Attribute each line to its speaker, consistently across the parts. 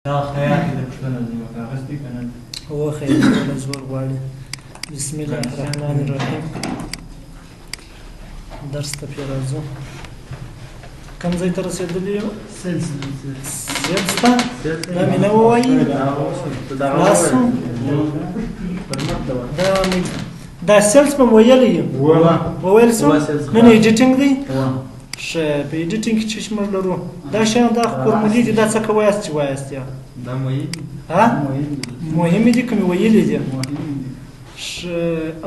Speaker 1: دا خیاطي د پوښتنه ځینې کاغذ دی که نه؟
Speaker 2: هو خیاطي له زور غواړي. بسم الله الرحمن الرحیم. درس ته پرې راځو. کوم ځای ته رسېدلي یو؟
Speaker 1: sales.
Speaker 2: sales ته؟ دا مې نه ووایي؟ خلاص شو؟ دا مې دا sales به مو ویلی یم. وویل شو؟ نن editing دی؟ ښه، په editing کې چې موږ لرو دا شیان، دا فورمولې دي، دا څه که وایاست چې وایاست یا
Speaker 1: دا مهم
Speaker 2: ها مهمې دي که مې ویلي دي؟ ښه،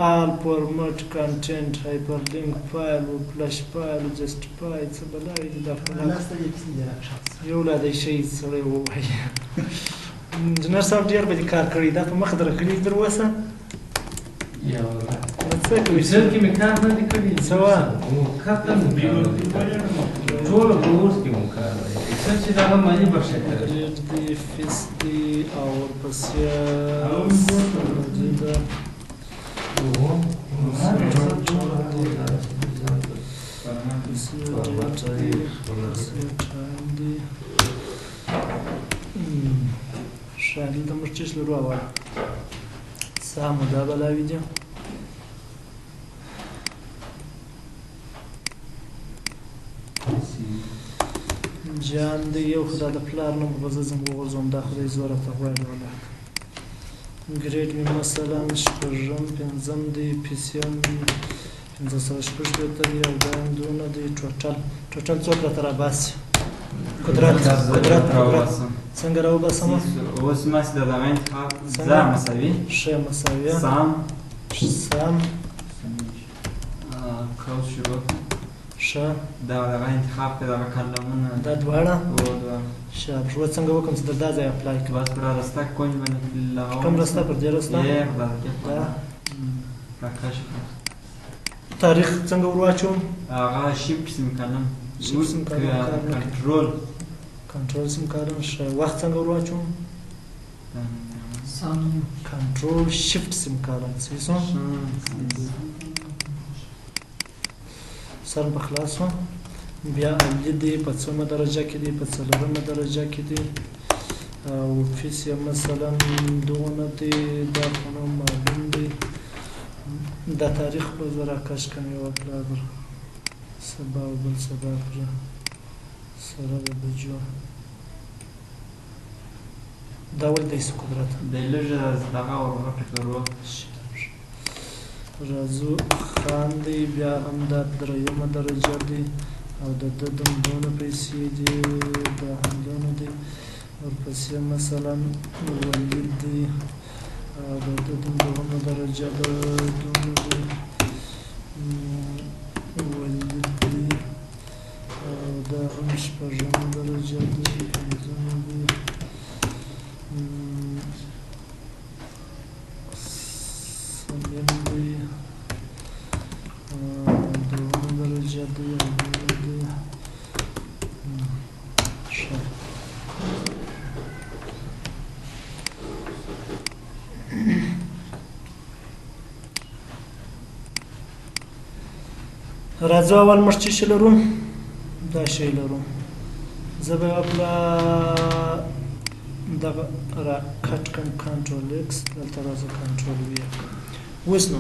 Speaker 2: all format content hyperlink file و flash file justify څه بلاوې دي دا خو یو لا دی شی سړی ووایي. انجنیر صاحب ډېر به دې کار کړی، دا په مخ درغلي تر اوسه څه کوي؟
Speaker 3: Excel کې مې کار نه دی کړی.
Speaker 2: څه وه؟
Speaker 3: کار ته مو ټول په اوس کې مو کار دی. Excel چې دغه مالي برخه ته
Speaker 2: ریډ دی، فیس دی او ورپسې دی ده پسې date دی، پسې time دی. ښه، دلته موږ څه لرو؟ اول سمو دا بلاوې دي. جان دی یو خدا د پلار نوم به زه ځم وغورځوم، دا خدای زور راته غواړي ولاکه. grade مې مثلا شپږم پنځم دی، پیسې هم 566 دی او دا هم دونه دی. total total څوک راته راباسي؟ قدرت قدرت قدرت څنګه راوباسم؟
Speaker 1: اوس ما چې د دغه انتخاب ځا مساوي
Speaker 2: ښه مساوي
Speaker 1: sum
Speaker 2: sum
Speaker 1: قوس شروع.
Speaker 2: ښه،
Speaker 1: دا دغه انتخاب که دغه کلمونه
Speaker 2: دا دواړه.
Speaker 1: هو دواړه.
Speaker 2: ښه، پښو څنګه وکړم چې دا ځای apply کړم؟
Speaker 1: بس پر رسته کنج باندې لغوم.
Speaker 2: کوم رسته؟ پر دې رسته؟
Speaker 1: یې خدای
Speaker 2: دا
Speaker 1: راکش.
Speaker 2: تاریخ څنګه ورواچوم؟
Speaker 1: هغه shift semicolon.
Speaker 2: Shift semicolon کار نه کوي.
Speaker 1: کنټرول.
Speaker 2: control semicolon. ښه، وخت څنګه ورواچوم؟ control shift semicolon. صحیح شو؟ سر په خلاص شو. بیا علي دی، په څومه درجه کې دی؟ په څلورمه درجه کې دی او فیس یې مثلا دونه دی. دا خو نو معلوم دی. دا تاریخ به زه راکش کړم یوه پلا در سبا او بل سبا پر سره د بجو. دا ولې دی څه قدرت
Speaker 1: د لږ دغه ورغټه کړو.
Speaker 2: راځو. خان دی، بیا هم دا درېیمه درجه دی او د ده دونه پیسې دي، دا هم دونه دی. ورپسې مثلا ولید دی او د ده دوهمه درجه ده، دونه دی. ولید دی او دا هم شپږمه درجه دی، پنځمه دی. صمیم دی، دوهمه درجه دی او دونه دی. ښه، راځو. اول موږ څه شی لرو؟ دا شی لرو. زه به یوه پلا دغه را cut کړم، control X، دلته راځه control V. اوس نو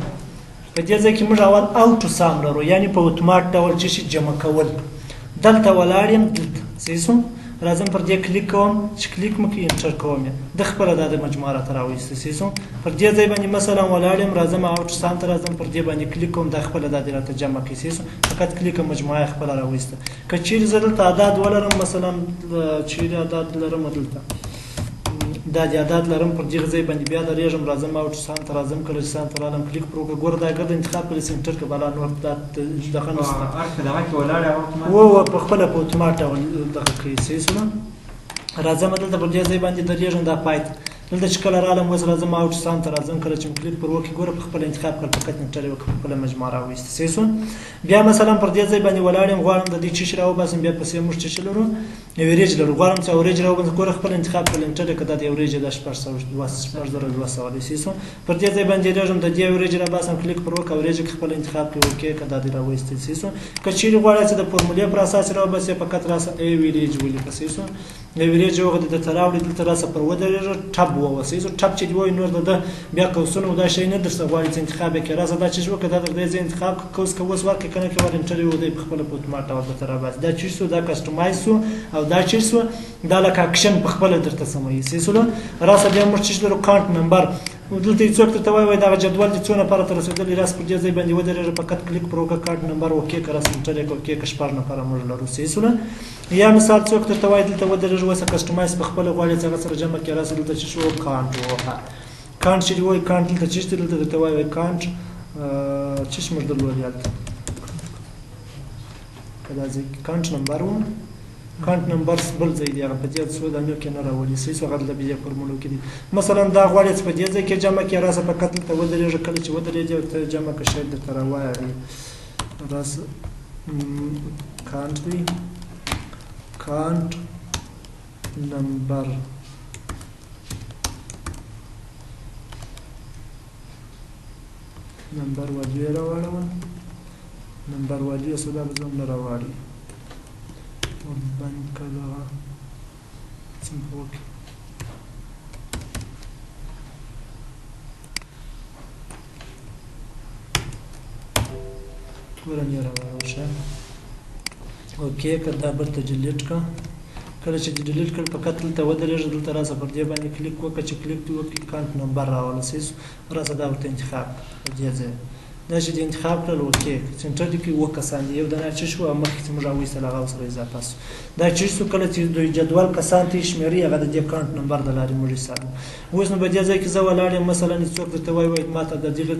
Speaker 2: په دې ځای کې موږ اول auto sum لرو، یعنې په اتومات ډول چې شي جمع کول. دلته ولاړ یم، دلته صحیح شو. راځم پر دې کلیک کوم، چې کلیک مې کړي enter کوم یې، د خپله دا د مجموعه راته راویسته. صحیح شو؟ پر دې ځای باندې مثلا ولاړ یم، راځم auto sum ته راځم، پر دې باندې کلیک کوم، دا خپله دا دې راته جمع کړي. صحیح شو؟ فقط کلیک، مجموعه یې خپله راویسته. که چیرې زه دلته اعداد ولرم، مثلا چیرې اعداد لرم؟ دلته دا د اعداد لرم، پر دې ځای باندې بیا درېږم، راځم auto sum ته راځم. کله چې sum ته رالم کلیک پر وکړه، ګوره دا ګرد انتخاب کړي، enter که بالا نور دا دغه نشته.
Speaker 1: هر په دغه کې ولاړ هغه اتومات
Speaker 2: و په خپله په اتومات ډول دغه کوي. صحیح شو؟ راځم دلته پر دې ځای باندې درېږم، دا پای ته دلته چې کله رالم، اوس راځم auto sum ته راځم. کله چې مې کلیک پر وکړي، ګوره په خپله انتخاب کړ، فقط enter یې وکړ، خپله مجموعه راویسته. صحیح شو؟ بیا مثلا پر دې ځای باندې ولاړ یم، غواړم د دې څه شي راوباسم. بیا پسې موږ څه شي لرو؟ average لرو. غواړم چې average راوباسم، ګوره خپل انتخاب کړل، enter یې کړه، دا د average د 602 6200 دی. صحیح شو؟ پر دې ځای باندې درېږم، د دې average راباسم، کلیک پر وکړه، average کې خپل انتخاب کړي، okay که دا دې راویستل. صحیح شو؟ که چیرې غواړې چې د فورمولې پر اساس راوباسې، فقط راسه average ولیکه. صحیح شو؟ ایوریج هغه د درته راوړي، دلته راسه پر ودرېږه، tab ووسئ. زه tab چې دې وایي نور د ده بیا قوسونه او دا شی نه درڅخه غواړي چې انتخاب یې کړې. راسه دا چې وکړه، دا در دې ځای انتخاب کړه، قوس که اوس ورکړې که نه کړې، ور enter یې وو، دی په خپله په اتومات ډول درته راباسي. دا چې شو، دا customize شو او دا چې شو، دا لکه اکشن په خپله درته سموي. صحیح شولو؟ راسه بیا موږ چې لرو count number، دلته یې څوک درته وایي، وایي دغه جدول دې څو نفره ته رسېدلی، راس پر دې ځای باندې ودرېږه، فقط کلیک پر وکړه، count number okay که راس enter یې کړه، okay که 6 نفره موږ لرو. صحیح شولو؟ یا مثال څوک درته وایي دلته ودرېږه، اوسه customize په خپله غواړي چې هغه سره جمع کړي، راسه دلته چې شو count ووهه. count چې دې وایي count دلته چې شته، دلته درته وایي count چې موږ درلودی هلته په دا ځای کې count number و، count number بل ځای دی، هغه په دې څو دانو کې نه راولي. صحیح شو؟ هغه دلته په دې فورمولو کې دی. مثلا دا غواړي چې په دې ځای کې جمع کړي، راسه فقط دلته ودرېږه، کله چې ودرېږې او ته جمع کړه شاید درته راوایي. راسه count دی، count number number value یې راواړوه، number value یې څه دا به زه هم نه راواړي، بند کړه دغه څنګه وکړي. ګوره نه راواړوه ښه. okay که دا بېرته delete کړه، کله چې دې delete کړ فقط دلته ودرېږه، دلته راسه پر دې باندې کلیک وکړه، چې کلیک دې وکړي count number راوله. صحیح شو؟ راسه دا ورته انتخاب کړه په دې ځای، دا چې دې انتخاب کړل okay چې enter دې کړي، اووه کسان دي، یو دانه چې شو مخکې چې موږ راوایستل هغه ورسره اضافه شو. دا چې شو کله چې دوی جدول کسان ته یې شمېري، هغه د دې count number د لارې موږ حسابو. اوس نو په دې ځای کې زه ولاړ یم، مثلا څوک درته وایي وایي ما ته د دغه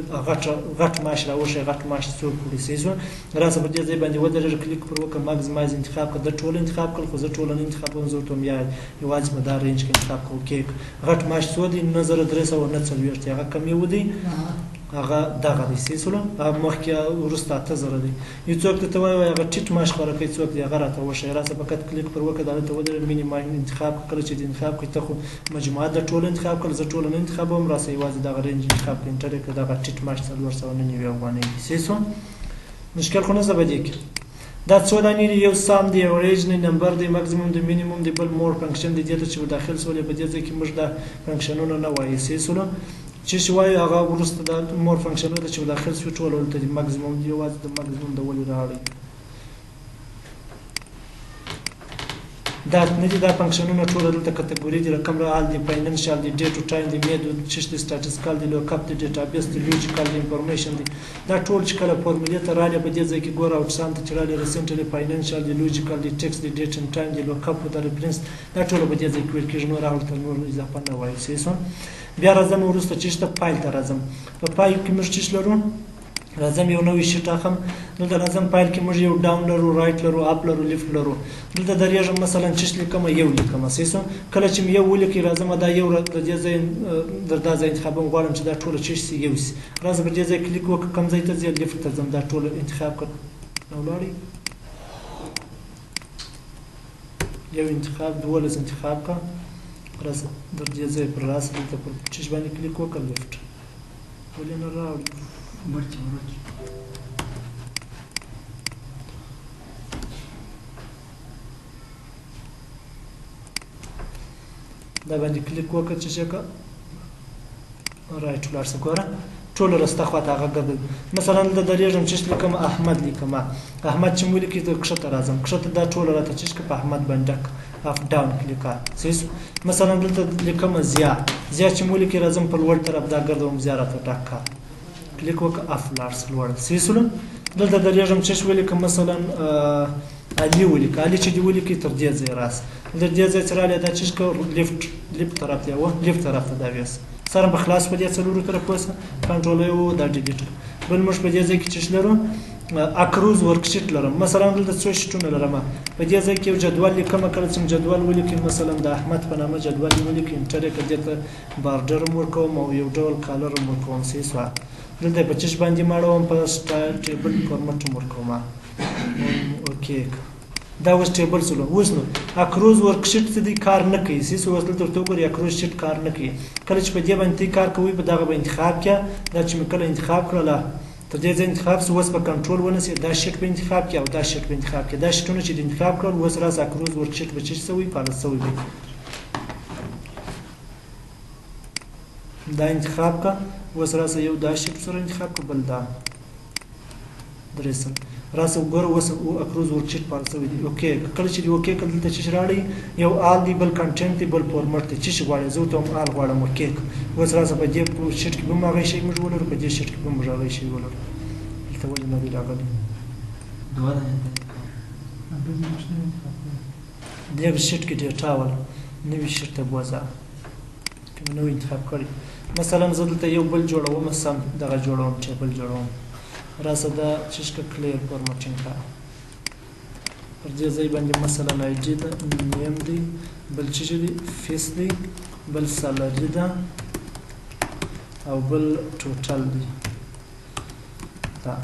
Speaker 2: غټ معاش راوښیه، غټ معاش څوک وړي. صحیح شو؟ راسه پر دې ځای باندې ودرېږه، کلیک پر وکړه، maximize انتخاب کړه، ده ټول انتخاب کړل، خو زه ټول نه انتخابوم، زه ورته وایم یا یوازې په دا range کې انتخاب کړه. okay غټ معاش څو دی؟ 9349 دی، هغه کم یو دی، هغه دغه دی. صحیح شولو؟ هغه مخکې وروسته 8000 دی. یو څوک درته وایي وایي هغه ټیټ معاش خوره کوي څوک دی، هغه راته وښیه. راسه فقط کلیک پر وکړه، دا دلته ودرېږه، minimize انتخاب کړه، کله چې دې انتخاب کړي ته خو مجموعه د ټولو انتخاب کړل، زه ټولو نه انتخابوم، راسه یوازې دغه range انتخاب کړه، enter یې کړه، دغه ټیټ معاش 499 افغانۍ دی. صحیح شو؟ مشکل خو نشته په دې کې. دا څو دانې دي؟ یو sum دی، average دی، number دی، maximum دی، minimum دی، بل more function دی. دې ته چې ور داخل شولې په دې ځای کې موږ دا function ونه نه وایو. صحیح شولو؟ چې شي وایو هغه وروسته دا more function ونه چې ور داخل شوي ټول ورته دي. maximum دی، یوازې د maximum د ولې راغلی دا نه دي، دا function ونه ټول دلته category دي، رقم راحال دی، financial دی، date to time دی، مید چې دی، statistical دی، lookup دی، database دی، logical دی، information دی. دا ټول چې کله فورمولې ته راغلې په دې ځای کې ګوره او sum ته چې راغلې recently financial دی، logical دی، text دی، date and time دی، lookup د reference، دا ټول په دې ځای کې ویل کېږي، نور هغه ورته نور اضافه نه وایو. صحیح شو؟ بیا راځم وروسته چې شته file ته راځم. په file کې موږ څه لرو؟ راځم یو نوی sheet اخم. دلته راځم file کې موږ یو down لرو، right لرو، up لرو، left لرو. دلته درېږم مثلا چې لیکم یو لیکم. صحیح شو؟ کله چې مې یو ولیکي راځم دا یو د دې ځای در دا ځای انتخابوم، غواړم چې دا ټوله چې شي یو شي. راځم په دې ځای کلیک وکړم، کوم ځای ته ځي؟ left ته ځم، دا ټوله انتخاب کړم. نو ولاړی یو انتخاب، 12 انتخاب کړه. راځه در دې ځای پر راسه دلته پر چش باندې کلیک وکړه، left ولې نه راوړي؟
Speaker 1: مرچ مرچ
Speaker 2: دا باندې کلیک وکړه چې څه که right ولاړ شه. ګوره ټول راسته خواته هغه ګرځي. مثلا دلته درېږم چې لیکم احمد لیکم، احمد چې مې ولیکي زه کښته راځم، کښته دا ټول راته چې په احمد باندې ډک up down کلیک کړه. صحیح شو؟ مثلا دلته لیکم ضیا، ضیا چې مې ولیکي راځم په لوړ طرف دا ګرځوم، ضیا راته ډک کړه، کلیک وکړه، up لاړ شه لوړ. صحیح شولو؟ دلته درېږم چې ولیکم مثلا علي ولیکه، علي چې دې ولیکي تر دې ځای راسه، تر دې ځای چې راغلی دا چې left، left طرف ته و، left طرف ته دا ویسه، سره به خلاص په دې څلورو طرفو سره کنټرول یې و، دا delete کړه. بل موږ په دې ځای کې چې لرو across worksheet لرم. مثلا دلته څو sheet ونه لرم، په دې ځای کې یو جدول لیکم، کله چې جدول ولیکم مثلا د احمد په نامه جدول ولیکم، enter یې کړم، دې ته border هم ورکوم او یو ډول color هم ورکوم. صحیح شوه؟ دلته په چش باندې ماړوم، په style table format هم ورکوم. okay دا اوس table شولو. اوس نو across worksheet څه دی کار نه کوي. صحیح شو؟ اوس دلته ورته وګورئ across sheet کار نه کوي. کله چې په دې باندې کار کوي په دغه به انتخاب کړه، دا چې مې کله انتخاب کړله تر دې ځای انتخاب سو. اوس به کنټرول ونیسي، دا sheet به انتخاب کړي او دا sheet به انتخاب کړي. دا sheet ونه چې انتخاب کړل، اوس راسه across worksheet به چې سوی فعال سوی دی. دا انتخاب کا، اوس راسه یو دا sheet سره انتخاب کا، بل دا درې سره راسه وګوره. اوس across worksheet فعال سوی دی. okay، کله چې okay کړل، دلته چې راړي یو all دی، بل content دی، بل format دی. چې غواړي زه ته هم all غواړم. okay، اوس راسه په دې sheet کې به موږ هغه شی موږ ولرو، په دې sheet کې به موږ هغه شی ولرو. دلته ولې نه دی راغلی؟
Speaker 1: دوه دانې
Speaker 2: دې sheet کې data وله، نوي sheet ته بوځه که مې نوی انتخاب کړی. مثلا زه دلته یو بل جوړوم، سم دغه جوړوم، table جوړوم. راسه دا چې clear formatting کا، پر دې ځای باندې مثلا ID ده، name دی، بل چې دی fees دی، بل salary ده او بل total دی. دا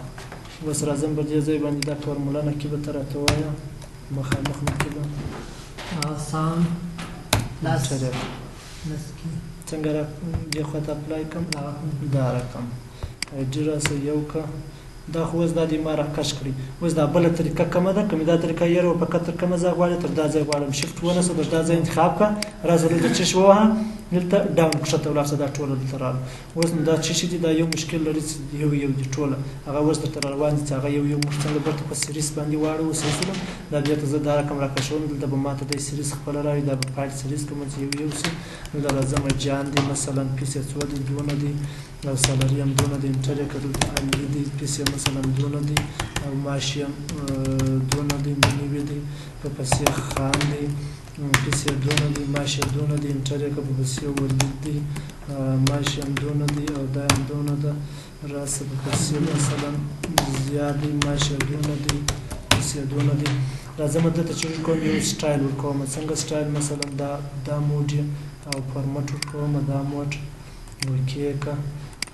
Speaker 2: اوس راځم پر دې ځای باندې دا فارموله نکیبه ته راته ووایه، مخامخ نکیبه.
Speaker 4: sum لس لس کې
Speaker 2: څنګه را دې خوا ته apply کړم؟ دا رقم ID راسه یو که دا خو اوس دا دې ما راکش کړي. اوس دا بله طریقه کومه ده؟ که مې دا طریقه یې وه، فقط تر کومه ځای غواړې؟ تر دا ځای غواړم. shift ونیسه، تر دا ځای انتخاب کړه، راسه دلته چش ووهه، دلته down کښته ولاړ شه، دا ټوله دلته راغله. اوس نو دا څه شي دي؟ دا یو مشکل لري چې یو یو دي ټوله، هغه اوس درته را روان دي چې هغه یو یو موږ څنګه بیرته په series باندې واړوو. صحیح شولو؟ دا بیرته زه دا رقم راکشوم، دلته به ماته دی series خپله راوړي، دا به file series کوم چې یو یو شي. نو دا راځم جان دی، مثلا fees یې څو دی؟ دونه دی، او salary هم دونه دی. enter یې کړه، دلته علي دی، fees یې مثلا دونه دی، او معاش یې دونه دی، نوي دی. په پسې خان دی، fees یې دونه دی، معاش یې دونه دی. enter یې کړه، په پسې ولید دی، معاش یې هم دونه دی او دا هم دونه ده. راسه په پسې مثلا زیاد دی، معاش یې دونه دی، fees یې دونه دی. راځم دلته چې کوم یو سټایل ورکوم. څنګه سټایل؟ مثلا دا دا mode او format ورکوم، دا mode okay که.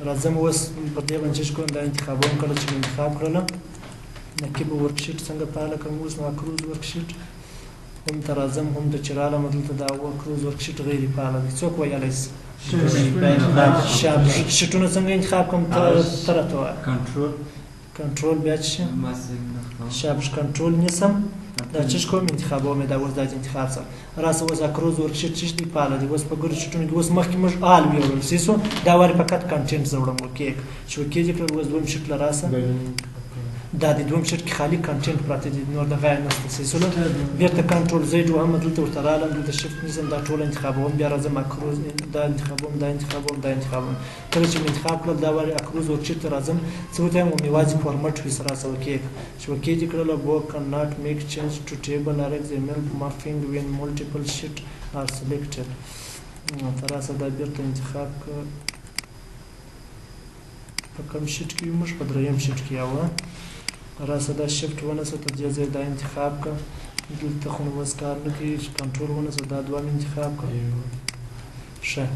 Speaker 2: راځم اوس په دې باندې چې کوم دا انتخابوم. کله چې انتخاب کړله، نکیب worksheet څنګه فعاله کړم؟ اوس نو across worksheet هم ته راځم، هم ته چې رالم دلته دا across worksheet غیر فعاله دی. څوک ویلی شي؟ sheet ونه څنګه انتخاب کړم؟ ته راته ووایه.
Speaker 1: کنټرول
Speaker 2: کنټرول بیا چې شابش کنټرول نیسم، دا چې کوم انتخابوم. دا اوس دا انتخاب سره راسه اوس across worksheet چې دی فعاله دی. اوس په ګورو sheet ونو کې اوس مخکې موږ all ویوړل سي سو، دا وارې فقط content زه وړم. okay، چې okay دې کړل، اوس دویم sheet له راسه. دا د دویم sheet کې خالي content پراته دي، نور دغه یې نشته. صحیح سوله؟ بیرته control Z وهم، دلته ورته رالم، دلته shift نیسم، دا ټول انتخابوم. بیا راځم across، دا انتخابوم، دا انتخابوم، دا انتخابوم. کله چې مې انتخاب کړل، دا وارې across worksheet ته راځم. څه ورته وایم؟ یوازې format وي سره راسه. okay، چې okay دې کړله، بو کان ناټ میک چینج ټو ټیبل ار ایکس ایم ایل مافینګ when multiple sheet are selected. ته راسه دا بیرته انتخاب کړه. په کوم sheet کې یو موږ؟ په دریم sheet کې یو. راسه دا shift ونیسه، تر دې ځایه دا انتخاب کړه. دلته خو نو اوس کار نه کوي. کنټرول ونیسه، دا دوه مې انتخاب کړه. ښه،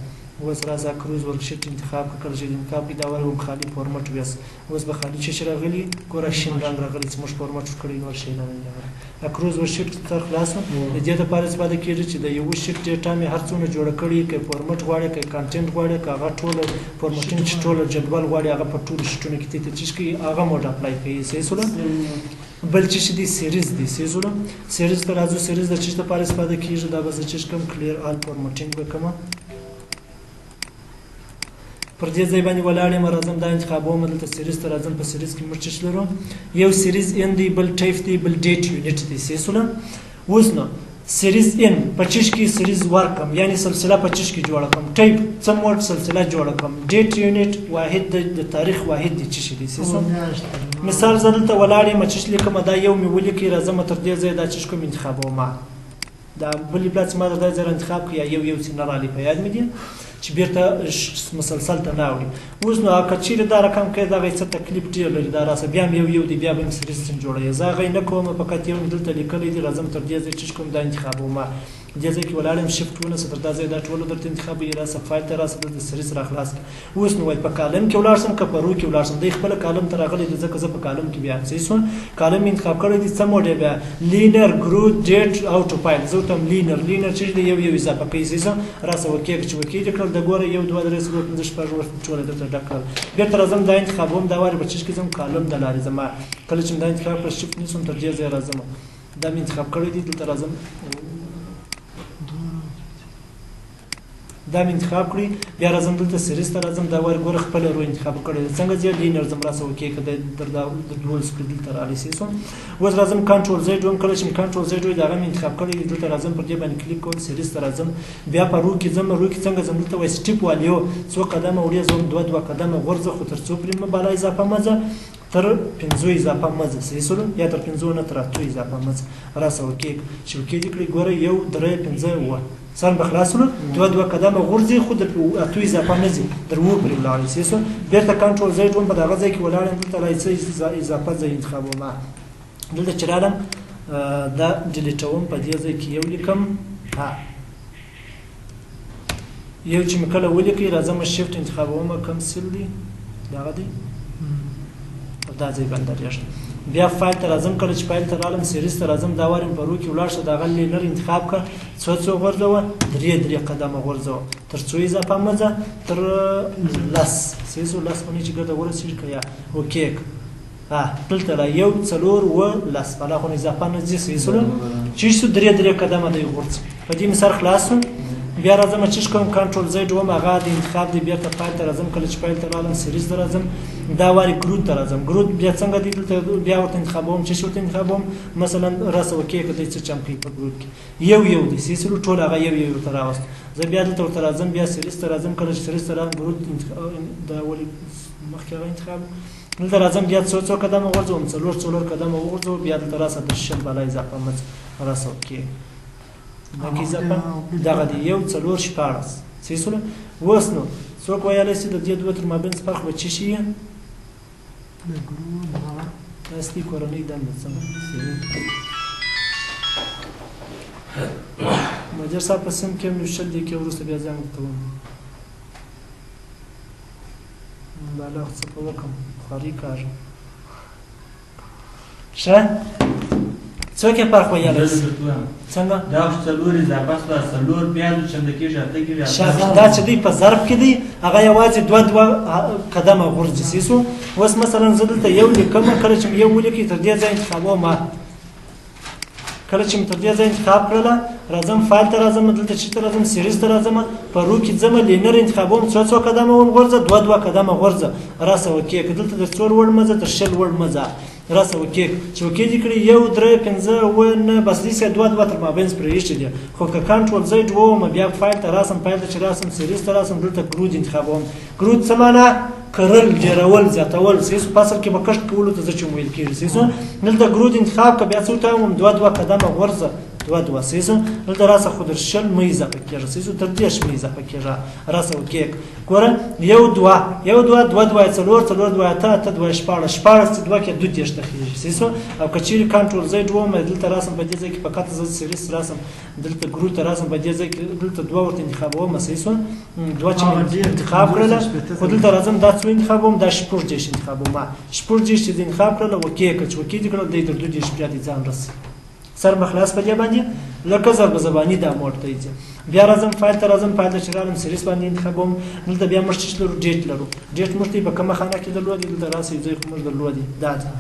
Speaker 2: اوس راسه across worksheet انتخاب کړه. کله چې انتخاب کړي، دا ورې هم خالي format ویس. اوس به خالي څه شي راغلي؟ ګوره شین رنګ راغلی چې موږ format ورکړی، نور شی نه دی راغلی. across worksheet تر خلاص. د دې لپاره استفاده کېږي چې د یو sheet data مې هر څونه جوړه کړي، که format غواړي، که content غواړي، که هغه ټوله formatting چې ټوله جدول غواړي، هغه په ټولو sheet ونو کې ته چې کوي هغه mode apply کوي. صحیح سوله؟ بل چې دی series دی. صحیح سوله؟ series ته راځو. series د چیش لپاره استفاده کېږي؟ دا به زه چې کوم clear all formatting وکړم. پر دې ځای باندې ولاړ یم، راځم دا انتخابوم، دلته series ته راځم. په series کې موږ څه لرو؟ یو series in دی، بل type دی، بل date unit دی. صحیح سوله؟ اوس نو series in په چیش کې series ورکم، یعنی سلسله په چیش کې جوړه کم. ټایپ څه mode سلسله جوړه کم. date unit واحد د تاریخ واحد دی چې دی. صحیح سو؟ مثال زه دلته ولاړ یم، چیش لیکم، دا یو مې ولیکي. راځم تر دې ځایه دا چیش کوم انتخابوم. دا بلې پلا چې ما دا ځای انتخاب کړ، یا یو یو څه نه رالي په یاد مې دي چې بیرته مسلسل ته نه اوړي. اوس نو که چیرې دا رقم کوي، دغه څه تکلیف ډېر لري. دا راسه بیا هم یو یو دی، بیا به هم series څنګه جوړوي. زه هغه یې نه کوم، فقط یو مې دلته لیکلی دی. راځم تر دې ځای چې کوم دا انتخابوم. دې ځای کې ولاړ یم، shift ونیسه، تر دا ځای دا ټولو درته انتخابوي. راسه فایل ته راسه، دلته series را خلاص کړه. اوس نو وایي په column کې ولاړ شم که په row کې ولاړ شم؟ دی خپله column ته راغلی دی، ځکه زه په column کې بیا صحیح شوم. column مې انتخاب کړی دی. څه mode یې بیا؟ linear، growth، date، auto fill. زه ورته وایم linear. linear چې دی یو یو اضافه کوي. صحیح شو؟ راسه okay، چې okay دې کړل، دلته ګوره 1 2 3 4 5 6 7 ټول درته ډک کړل. بیرته راځم دا انتخابوم، دا وارې په چیش کې ځم؟ column د لارې ځم. کله چې دا انتخاب کړ shift نیسم تر دې ځایه راځم، دا مې انتخاب کړی دی، دلته راځم دا مې انتخاب کړی، بیا راځم دلته series ته راځم، دا وارې ګوره خپله row انتخاب کړی دی. څنګه ځې linear ځم راسه okay که در دا 12 کړي دلته راغلی سي سو. اوس راځم control Z وم، کله چې مې control Z وي دا هغه مې انتخاب کړی دی، دلته راځم پر دې باندې کلیک کوم، series ته راځم، بیا په row کې ځم. row کې څنګه ځم؟ دلته وایي step value څو قدمه وړې ځم، دوه دوه قدمه غورځه، خو تر څو پورې مه بالا اضافه مه ځه، تر 5 اضافه مه ځه، صحیح سولو؟ یا تر 5 نه تر 8 اضافه مه ځه. راسه okay چې okay دې کړي ګوره 1 3 5 7 سر به خلاص سولو، دوه دوه قدمه غورځي خو در 8 اضافه نه ځي، در 7 پورې ولاړې صحیح سو. بېرته control Z وم، په دغه ځای کې ولاړ یم، دلته راځي اضافه ځای انتخابوم. دلته چې رالم دا delete وم، په دې ځای کې یو لیکم، ها یو چې مې کله ولیکئ راځم shift انتخابوم، کوم cell دی دغه دی، دا ځای باندې درېږم. بیا فایل ته راځم، کله چې فایل ته رالم series ته راځم، دا وارې مې په row کې ولاړ شه، د هغه linear انتخاب کړه، څو څو غورځوه؟ درې درې قدمه غورځوه، تر څو اضافه مه ځه، تر 10 صحیح سو. 10 باندې چې ګرده ورسېږي که یا okay که ها دلته را 1 4 7 10 بالا خو اضافه نه ځي صحیح سولو. چې شو درې درې قدمه دی غورځي، په دې مې سر خلاص سو. بیا راځم چې کوم control Z وم، هغه د انتخاب دی، بیرته فایل ته راځم، کله چې فایل ته رالم series ته راځم، دا وارې growth ته راځم. growth بیا څنګه دی؟ دلته بیا ورته انتخابوم، چې ورته انتخابوم مثلا راسه okay که دی څه چم کوي په growth کې، یو یو دی صحیح سولو، ټول هغه یو یو ورته راوست. زه بیا دلته ورته راځم، بیا series ته راځم، کله چې series ته رالم growth دا ولې مخکې هغه انتخاب، دلته راځم بیا څو څو قدمه غورځوم، څلور څلور قدمه وغورځوم، بیا دلته راسه د 20 بالا اضافه مه راسه okay دغه اضافه دغه دی 1 4 16 صحیح سوله. اوس نو څوک ویلی سي د دې دوه تر مابین فرق به څه شي؟ دا اصلي کورنۍ دنده څنګه؟ مدیر صاحب په سیم کې هم یو 20 دقیقې وروسته بیا زنګ ورته وم، بالا خو څه په وکړم خواري کاږم. ښه څوک یې فرق ویلی سي؟ څنګه؟
Speaker 1: دا خو څلور اضافه سوه، څلور بیا چنده کېږي، اته کېږي.
Speaker 2: دا چې دی په ضرب کې دی هغه یوازې دوه دوه قدمه غورځي صحیح سو. اوس مثلا زه دلته یو لیکم، کله چې مې یو ولیکي تر دې ځای انتخابوم، کله چې مې تر دې ځای انتخاب کړله راځم فایل ته راځم، دلته چې ته راځم series ته راځم، په row کې ځم linear انتخابوم، څو څو قدمه وم غورځه، دوه دوه قدمه غورځه، راسه okay که دلته تر څو لوړ مه ځه، تر 20 لوړ مه ځه، راسه okay چې okay دې کړي 1 3 5 7 9 بس دې سه دوه دوه تر مابین پرې ایښي دي. خو که control Z ووم بیا فایل ته راسم، فایل ته چې راسم series ته راسم، دلته growth انتخابوم. growth څه معنا؟ کرل، ډېرول، زیاتول صحیح سو. فصل کې به کښت کولو ته ځه چې ویل کېږي صحیح سو. دلته growth انتخاب که بیا څه ورته ووایم، دوه دوه قدمه غورځه، دوه دوه صحیح سو. دلته راسه خو در 20 مه اضافه کېږه صحیح سو، تر 30 مه اضافه کېږه، راسه okay ګوره 1 2 1 2 2 2 4 4 2 8 8 2 16 16 چې دوه کې 32 ته خېږي صحیح سو. او که چېرې control Z ووم دلته راسم په دې ځای کې فقط زه series راسم، دلته growth ته راسم په دې ځای کې دلته دوه ورته انتخابوم صحیح سو، دوه چې مې انتخاب کړله خو دلته راځم دا څو انتخابوم، دا 36 انتخابوم، 36 چې انتخاب کړله okay که چې okay دې کړل دی تر 32 بیا دې ځان رسي. سر مې خلاص په دې باندې لکه ضرب زباني دا موډ ته ځي. بیا راځم فایل ته راځم، فایل ته چې رالم series باندې انتخابوم، دلته بیا موږ څه لرو؟ date لرو. date موږ ته په کومه خانه کې درلودي؟ دلته راسي ځای خو موږ درلودي دا ځای،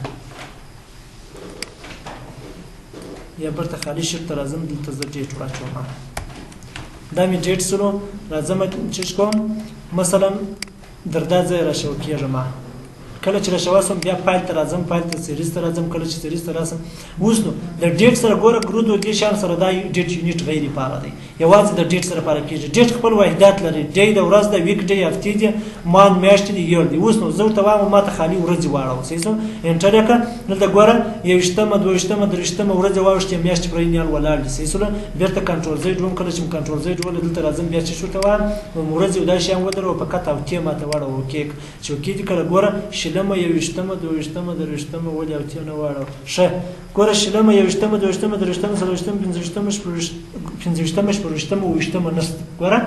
Speaker 2: یا بیرته خالي sheet ته راځم، دلته زه date واچوم، دا مې date سولو. راځم چې کوم مثلا در دا ځای راشو کېږم، کله چې راشوه سم بیا فایل ته راځم، فایل ته series ته راځم، کله چې series ته راسم اوس نو د date سره ګوره growth او دې شیان سره دا date unit غیر فعال دی، یوازې د date سره فعال کېږي. date خپل واحدات لري، day د ورځ ده، week day هفتې دي، month میاشتې دي، year دی. اوس نو زه ورته وایم ما ته خالي ورځې واړوه صحیح سو، enter یې کړه، دلته ګوره 21مه 22مه 23مه ورځې واوښتې، میاشتې پرې نیال ولاړ دي صحیح سوله. بېرته control Z وم، کله چې مې control Z وله دلته راځم بیا چې ورته وایم ورځې او دا شیان ودروه فقط هفتې ما ته واړوه okay چې okay دې کړه ګوره 20مه 21مه 22مه 23مه ولې هفتې نه واړوه؟ ښه ګوره 20مه 21مه 22مه 23مه 24مه 25مه 26مه 25مه 28مه نشته، ګوره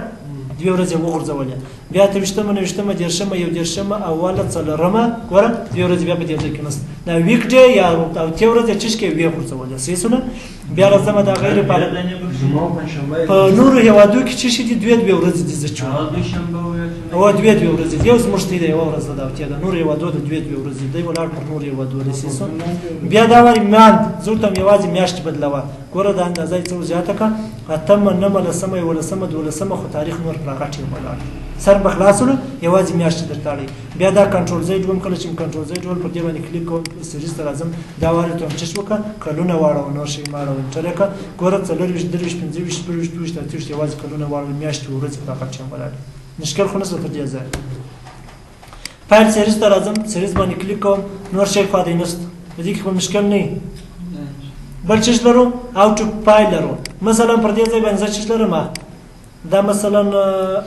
Speaker 2: دوې ورځې یې وغورځولې. بیا 28مه، 29مه، 30مه، 31مه، اوله، څلورمه، ګوره دوې ورځې بیا په دې ځای کې نشته. دا ویک ډې یا او تې ورځې چې کې ویې غورځولې. صحیح شوله؟ بیا راځمه دا غیر په نورو هېوادو کې چې شي دي دوې دوې ورځې دي. زه چې او دوې دوې ورځې دي، یو زموږ دی یوه ورځ ده او تې ده. نورو هېوادو د دوې دوې ورځې دی ولاړ پر نورو هېوادو رسي شو. بیا دا واري ماند زه ورته یوازې میاشتې بدلوه. ګوره دا اندازه یې څه زیاته کړه، 8مه، 9مه، 10مه، 11مه، 12مه، خو تاریخ نور پر غټ یې ولاړ. سر به خلاص شولو، یوازې میاشتې درته اړوي. بیا دا control Z وم، کله چې مې control Z ول پر دې باندې کلیک کوم، series ته راځم. دا واري ته هم چش وکړه، کلونه واړوه، نور شی مه اړوه. enter یې کړه، ګوره 24، 23، 25، 26، 27، 28، یوازې کلونه واړوه، میاشتې ورځې پر غټ یې ولاړ. مشکل خو نشته تر دې ځایه. file series ته راځم، series باندې کلیک کوم، نور شی خو دی نشته، په دې کې خو مشکل نه وي. بل چیز لرو، auto file لرو. مثلا پر دې ځای باندې زه چیز لرم، دا مثلا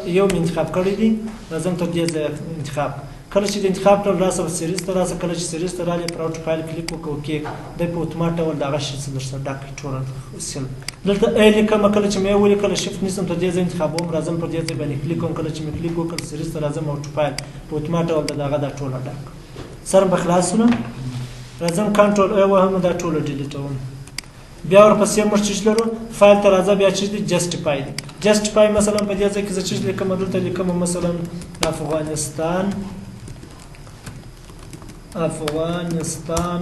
Speaker 2: یو مې انتخاب کړی دی، راځم تر دې ځایه انتخاب. کله چې د انتخاب کړل راسه series ته راسه، کله چې series ته رالې پر auto file کلیک وکړه، okay دی په اتومات ډول دغه شی څه درسره ډک کړي ټول cell. دلته A لیکم، کله چې مې ولیکله shift نیسم تر دې ځای انتخابوم، راځم پر دې ځای باندې کلیک کوم. کله چې مې کلیک وکړ series ته راځم، auto file په اتومات ډول دغه دا ټوله ډک. سر به خلاص شو، راځم control A وهم، دا ټوله delete وم. بیا ورپسې موږ چیش لرو، فایل ته راځه، بیا چیش دی justify دی. justify مثلا په دې ځای کې زه چیش لیکم، دلته لیکم مثلا افغانستان، افغانستان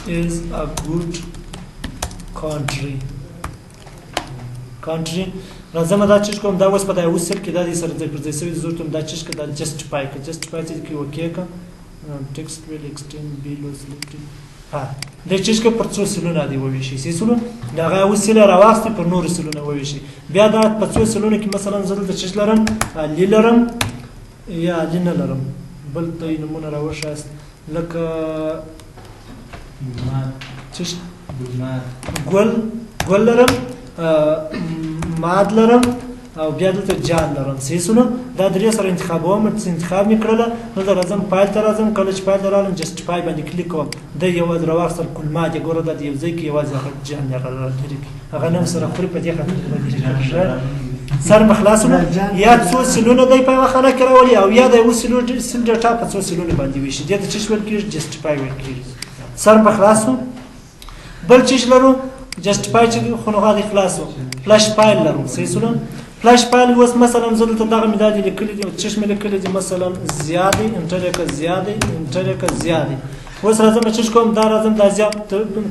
Speaker 2: is a good country. country راځم دا چیش کوم، دا اوس په دا یو cell کې دا دې سره ځای پر ځای شوی، زه ورته دا چیش که دا justify که justify چې کې okay که text will extend below selected. ها د چیش که پر څو cell ونه دی وویشي، څه cell ونه دغه یو cell راواخستې پر نورو cell ونه وویشي. بیا دا په څو cell ونو کې مثلا زه دلته چیش لرم، علي لرم یا علي نه لرم، بل ته یې نومونه راوښیاست لکه چیش ګل، ګل لرم، ماد لرم، او بیا دلته جان لرم. صحیح شولو؟ دا درې سره انتخابوم، څه انتخاب مې کړله. دلته راځم فایل ته راځم، کله چې فایل ته راغلم justify باندې کلیک کوم، دی یوازې راواخیستل کلمه دې ګوره دا د یو ځای کې یوازې هغه جان یې هغه لرې کړي، هغه نوم سره خوري، په دې خاطر یې لرې کړي. سر مې خلاص شولو؟ یا څو cell ونه دی په یوه خانه کې راولي، او یا د یو cell data په څو cell ونو باندې ویشي. دې ته څه ویل کېږي؟ justify ویل کېږي. سر مې خلاص شو. بل چیش لرو، justify چې خو نو غادي خلاص شو. flash file لرو، صحیح شولو؟ flash file اوس مثلا زه دلته دغه مې دا دي لیکلي دي، چش مې لیکلي دي، مثلا زیادې enter یې کړه، زیادې enter یې کړه، زیادې. اوس راځم چش کوم، دا راځم دا زیات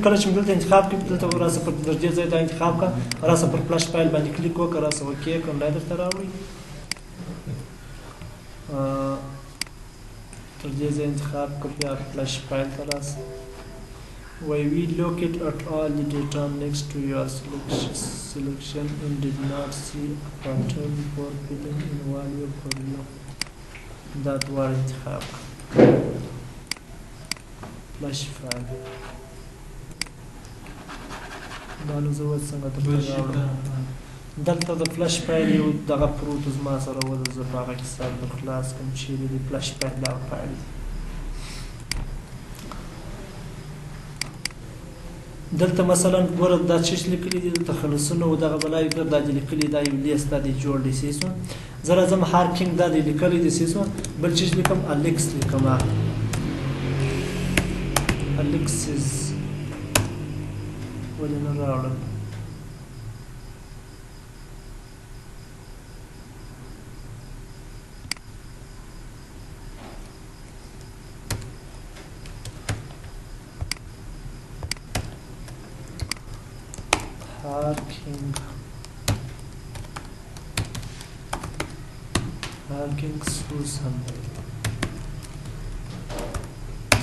Speaker 2: کله چې مې دلته انتخاب کړم، دلته راسه پر دې ځای دا انتخاب کړه، راسه پر flash file باندې کلیک وکړه، راسه okay کړم، دا درته راوړي. تر دې ځای انتخاب کړه، بیا flash file ته راسه. Why we look at all the data next to your selection and did not see a pattern for filling in value for you. That were انتخاب. Flash file. دا نو زه اوس څنګه درته راوړم؟ دلته د flash file یو دغه پروت زما سره و، زه په هغه کې سر در خلاص کړم چیرې دی flash file. دا فایل دی. دلته مثلا ګوره دا چیش لیکلي دي، تخلصونه او دغه بلای ګر دا دي لیکلي، دا یو list دا دي جوړ دی. صحیح شو؟ زه راځم هارکینګ دا دي لیکلي دي. صحیح شو؟ بل چیش لیکم، الیکس لیکم، الیکسز ولې نه راوړم؟ Harking, Harking Susan,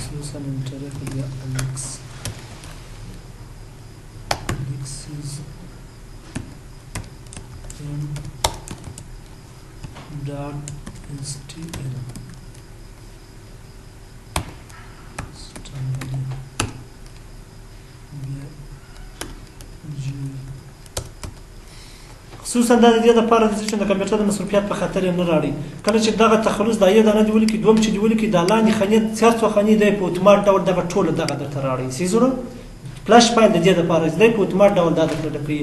Speaker 2: Susan enter بیا Alex, Alexis M dot STL Stanley بیا G. خصوصا دا د دې لپاره دی چې د کمپیوټر د مصروفیت په خاطر یې نه راړي. کله چې دغه تخلص دا یې دانه دی ولیکي، دوم چې دی ولیکي، دا لاندې خانې هر څو خانې دی په اتومات ډول دغه ټوله دغه درته راړي. صحیح شولو؟ flash file د دې لپاره دی په اتومات ډول دا درته ډکوي.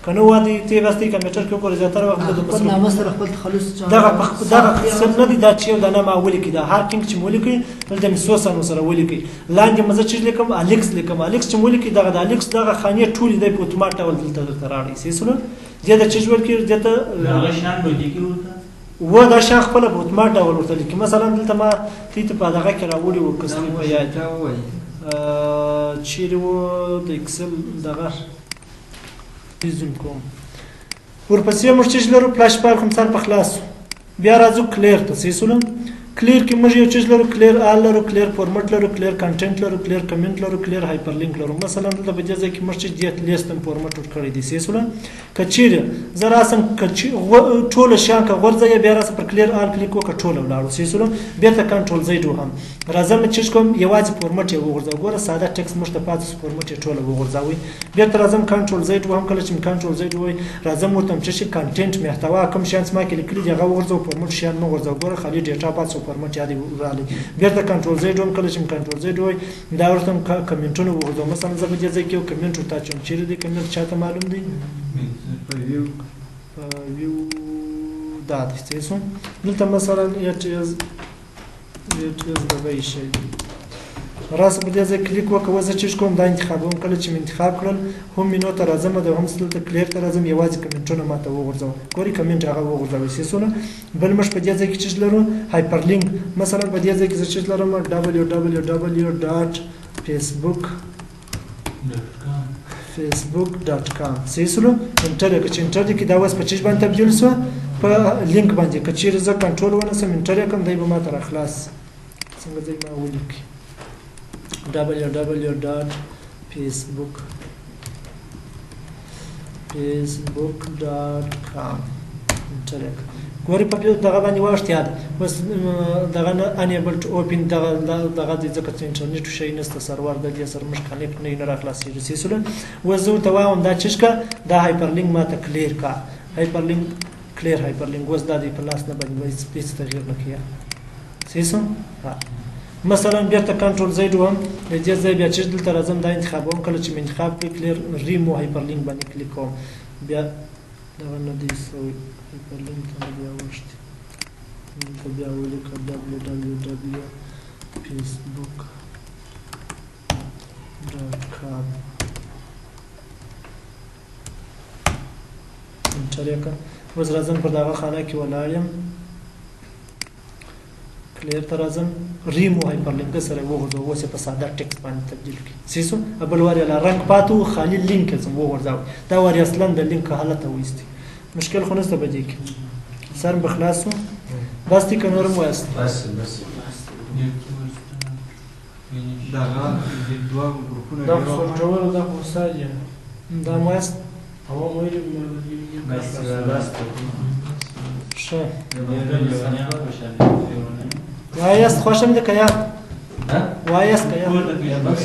Speaker 2: که نه وادي ته بس تی کمپیوټر کې وګوره زیاتره وخت د
Speaker 4: خپل نامه سره خپل تخلص
Speaker 2: دغه دغه قسم نه دی، دا چې یو دانه ما ولیکي، دا هر ټینګ چې مې ولیکي دلته مې څو سانو سره ولیکي. لاندې مې زه چې لیکم الیکس لیکم، الیکس چې مې ولیکي دغه د الیکس دغه خانې ټولې دی په اتومات ډول دلته درته راړي. صحیح سوله؟ دې ته چې ویل کېږي دې ته
Speaker 1: هغه شیان به لیکي ورته
Speaker 2: و دا شیان خپله په اتومات ډول ورته لیکي. مثلا دلته ما دې ته په دغه کې راوړي وو، که ستې په یاد چیرې وو د اکسل دغه زوم کوم. ورپسې موږ چې لرو فلش فایل خو سر په خلاص. بیا راځو clear ته. صحیح سوله؟ clear کې موږ یو چیز لرو، clear all لرو، clear format لرو، clear content لرو، clear comment لرو، clear hyperlink لرو. مثلا دلته په دې ځای کې موږ چې دې لیست هم format ورکړی دی. صحیح سوله؟ که چیرې زه راسم که ټول شیان که غورځوې بیا راسم پر clear all کلیک وکړه ټوله ولاړو. صحیح سوله؟ بیرته control Z وهم، راځم چې کوم یوازې format یې وغورځوه. ګوره ساده ټیکس موږ ته پاتې شو، format یې ټوله وغورځوي. بیرته راځم control Z وهم، کله چې مې control Z ووایي راځم ورته چې شي content محتوا کوم شیان چې ما کې لیکلي دي هغه وغورځوه، format شیان مه غورځوه. ګوره خالي data پاتې شو، format یادې راغلی. بیرته control Z وهم، کله چې مې control Z ووایي دا ورته کمنټونه وغورځوم. مثلا زه په دې ځای کې یو comment ورته اچوم، چیرې دی comment چاته معلوم دی؟ په view دا دی. صحیح سو؟ دلته مثلا it is دغه شی دی. راسه په دې ځای کلیک وکړه، اوس زه چې کوم دا انتخابوم. کله چې مې انتخاب کړل هم مینو ته راځم د هم دلته clear ته راځم، یوازې کمنټونه ماته وغورځوه. ګورې کمنټ هغه وغورځوي. صحیح سوله؟ بل موږ په دې ځای کې چې لرو hyperlink. مثلا په دې ځای کې زه چې لرم www.facebook.com. صحیح سوله؟ enter یې کړه، چې enter دې کړي دا اوس په چیش باندې تبدیل سوه؟ په لینک باندې. که چیرې زه کنټرول ونیسم enter یې کړم دی به ماته راخلاص. څنګه دی ما ولیکي www.facebook.com enter یې کړه. ګورې په دغه باندې واښت یاد اوس دغه نه unable to open دغه دغه دی ځکه چې انټرنیټ شی نشته، سرور د دې سره موږ connect نه یو، نه راخلاصېږي. صحیح سوله؟ اوس زه ورته وایم دا چیش که دا hyperlink ماته clear کا، hyperlink clear hyperlink. اوس دا دی په لاس نه باندې هېڅ تغییر نه کوي. صحیح سو؟ مثلا بیرته control Z وهم، له دې ځای بیا چې دلته راځم دا انتخابوم. کله چې مې انتخاب کړي کلیر ریمو هایپرلینک باندې کلیک کوم، بیا دغه نه دی سوی hyperlink ته نه بیا وښتي. دلته بیا ولیکه www.facebook.com enter یې کړه. اوس راځم پر دغه خانه کې ولاړ یم، clear ته راځم، ریمو هایپرلینک سره وغورځوه. اوس یې په ساده ټیکس باندې تبدیل کړي. صحیح سو؟ بل وار یې لا رنګ پاتې و، خالي لینک یې ځم وغورځاوه. دا وار یې اصلا د لینک حالت وایستي. مشکل خو نشته په دې کې. سر مې به خلاص سو؟ بس دی که نور هم وایاست؟
Speaker 3: بس بس.
Speaker 5: دغه دوه ګروپونه
Speaker 6: دا خو سوچولو دا خو استاد یې
Speaker 2: دا مو وایاست؟
Speaker 6: هوا مو ویلي
Speaker 1: بس بس.
Speaker 2: ښه وایاست خوښه مې ده که یا؟ وایاست که یا؟
Speaker 3: بس.